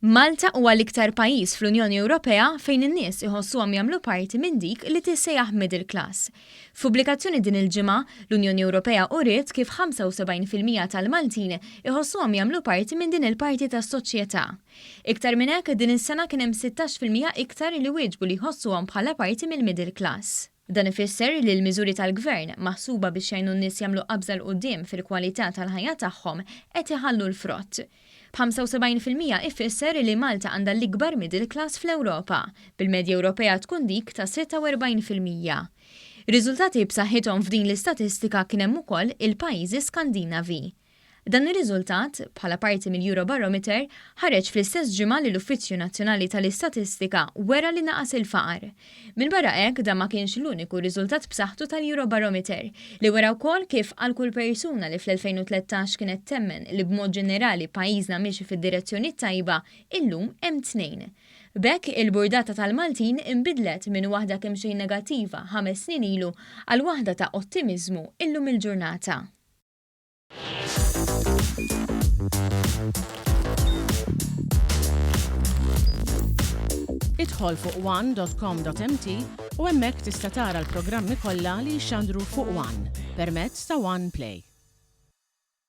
Malta huwa l-iktar pajjiż fl-Unjoni Ewropea fejn in-nies iħossuhom jagħmlu parti minn dik li tissejjaħ middle class. F'pubblikazzjoni din il-ġimgħa, l-Unjoni Ewropea uriet kif 75% tal-Maltin iħossuhom jagħmlu parti minn din il-parti tas-soċjetà. Iktar minn hekk, din is-sena kien hemm 16% iktar li wieġbu li jħossuhom bħala parti mill-middle class. Dan ifisser li l-miżuri tal-Gvern, maħsuba biex jgħinu n-nies jagħmlu qabża 'l quddiem fil-kwalità tal-ħajja tagħhom, qed iħallu l-frott. B'75% ifisser li Malta għandha l-ikbar middle class fl-Ewropa, bil-medja Ewropea tkun dik ta' 46%. Riżultati b'saħħithom f'din l-istatistika kien hemm ukoll il-pajjiżi Skandinavi. Dan ir-riżultat, bħala parti mill-Eurobarometer, ħareġ fl-istess ġimgħa li l-Uffiċċju Nazzjonali tal-Istatistika wera li naqas il-faqar. Minbarra hekk, dan ma kienx l-uniku riżultat b'saħħtu tal-Eurobarometer, li wera wkoll kif għal kull persuna li fl-2013 kienet temmen li b'mod ġenerali pajjiżna miexi fid-direzzjoni t-tajba, illum hemm tnejn. B'hekk, il-burdata tal-Maltin inbidlet minn waħda kemxejn negattiva ħames snin ilu għal waħda ta' ottimiżmu illum il-ġurnata. Idħol fuq one.com.mt u hemmhekk tista' tara l-programmi kollha li jixxandru fuq One permezz ta' One Play.